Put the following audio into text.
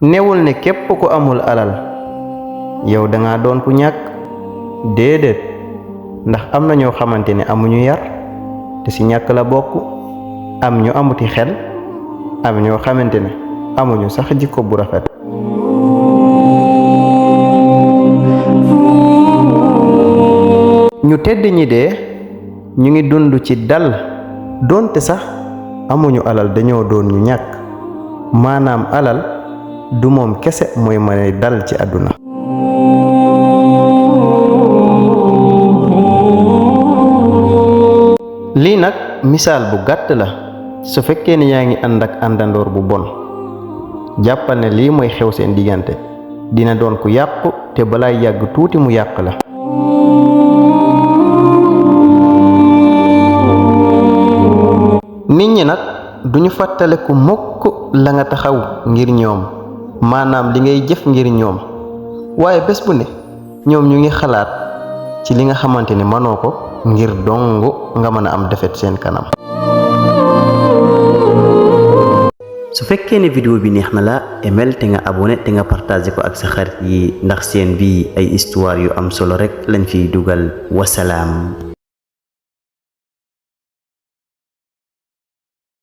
newul ne képp ko amul alal yow da nga doon ku ñàkk déedéet ndax am na ñoo xamante ne amuñu yar te ci ñàkk la bokk am ñu amuti xel am ñoo xamante ne amuñu sax jikko bu rafet ñu tedd ñi dee ñu ngi dund ci dal doonte sax amuñu alal dañoo doon ñu ñàkk maanaam alal du moom kese mooy mën a dal ci àdduna lii nag misaal bu gàtt la su fekkee ne yaa ngi ànd ak àndandoor bu bon jàppal ne lii mooy xew seen diggante dina doon ku yàqu te balaay yàgg tuuti mu yàq la nit ñi nag duñu fàttaleku mukk la nga taxaw ngir ñoom maanaam li ngay jëf ngir ñoom waaye bés bu ne ñoom ñu ngi xalaat ci li nga xamante ne mënoo ko ngir dong nga mën a am defet seen kanam. su fekkee ne vidéo bi neex na la emel te nga abonné te nga partagé ko ak sa xarit yi ndax seen bi ay histoire yu am solo rek lañ fiy dugal wasalaam.